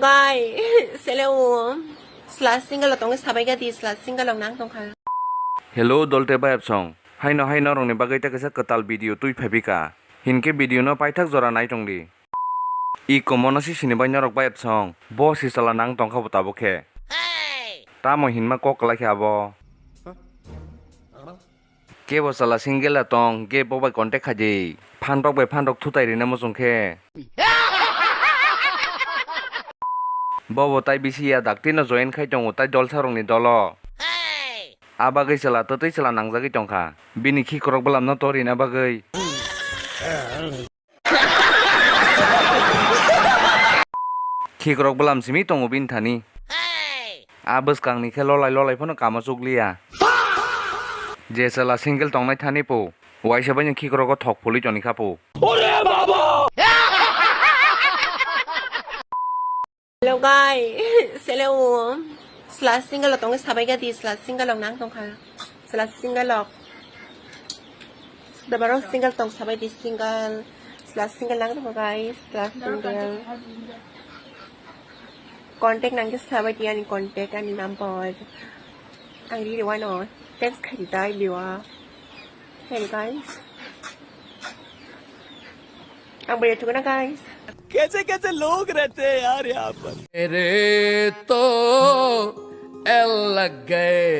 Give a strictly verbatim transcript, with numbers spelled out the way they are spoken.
Gai, sele o. Sla single tong sabai gadi, sla single nang tong kha. Hello, dolte bayap song. Haino haino rongni bagwi ta kaisa kwtal video twi phaibika. Hinkhe video no paithak jora nai tongdi. I komono si sini bai norok bayap song. Bo si sala nang tong kha bo tabuk khe. Tamo hinma kok kwlai khe abo. Kebo sala single a tong, kebo bai contact khaidi. Phantok bai phantok thutai rina muchung khe. Bobo tai bisi ya dakti no join khai tongo tai dolsa rokni dolo. A bagwi sala twtwi sala nangjagwi tongkha. Bini khikrok bwlam no torina bagwi. Khikrok bwlam simi tongo bini thani. A bwskangni khe lolai lolai phano kamo chukliya. Je chwla single tongnai thani po, waisa baino khikrogo thok phulwi toni kha po. Hello guys, sele o. Sla single tong sabai gadi, sla single nang tong kha. Sla single. Dabaro single tong sabai di single. Sla single nang tong guys, sla single. Contact nang sabai di ani contact ani number. Ang riri wano text khai di dai biwa. Hey guys. Ang beri thukna guys. कैसे कैसे लोग रहते हैं यार यहाँ पर। मेरे तो एल लग गए।